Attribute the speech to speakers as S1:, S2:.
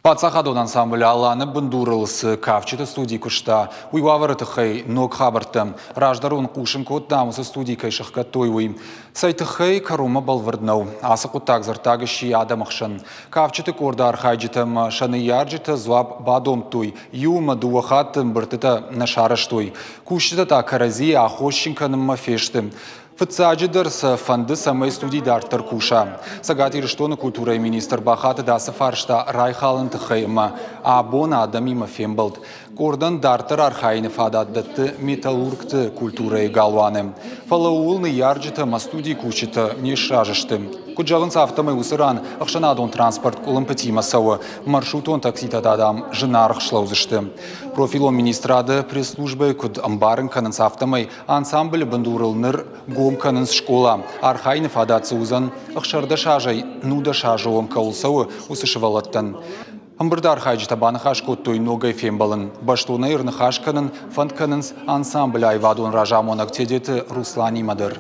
S1: Паддзахадон ансамбль «Алан»-ы бындурыл цы кафджыты студи куыста, уый уавӕры тыххӕй ног хабӕрттӕ. Раздӕр уын хъусын кодтам, уыцы студи кӕй сыхгӕдтой, уый. Цӕй тыххӕй, кӕронмӕ бӕлвырд нӕу. Ацы хъуыддаг дзырддаг сси адӕмы хсӕн. Кафджыты къорды архайджытӕ ӕмӕ сӕ ныййарджытӕ дзуапп бадомдтой, иу ӕмӕ дыууӕ хатты ӕмбырдтытӕ нӕ сарӕзтой. Кусджытӕ та кӕрӕдзийы аххосджын кӕнынмӕ фесты. Фыццаджыдӕр сӕ фӕнды, цӕмӕй студи дарддӕр куса. Цӕгат Ирыстоны культурӕйы министр бахатыд ацы фарста райхалын тыххӕй ӕмӕ абон адӕмимӕ фембӕлд. Къордӕн дарддӕр архайыны фадат дӕтты металлургты культурӕйы галуаны. Фӕлӕ ууыл ныййарджытӕ ӕмӕ студийы кусджытӕ не сразы сты. Куыд зӕгъынц, афтӕмӕй уыцы ран ӕхсӕнадон транспорт къуылымпытимӕ цӕуы, маршрутон такситӕ та, дам, зынаргъ слӕудзысты. Профилон министрады пресс-службӕйы куыд ӕмбарын кӕнынц, афтӕмӕй Ансамблы бындурыл ныр гом кӕнынц скъола. Архайыны фадат дзы уыдзӕн, 16 азӕй 19 азы онг кӕуыл цӕуы, уыцы сывӕллӕттӕн. Ӕмбырды архайджытӕ баныхас кодтой ногӕй фембӕлын. Бӕстонӕй ӕрныхас кӕнын фӕнд кӕнынц ансамблы аивадон разамонӕг Тедеты Русланимӕ дӕр.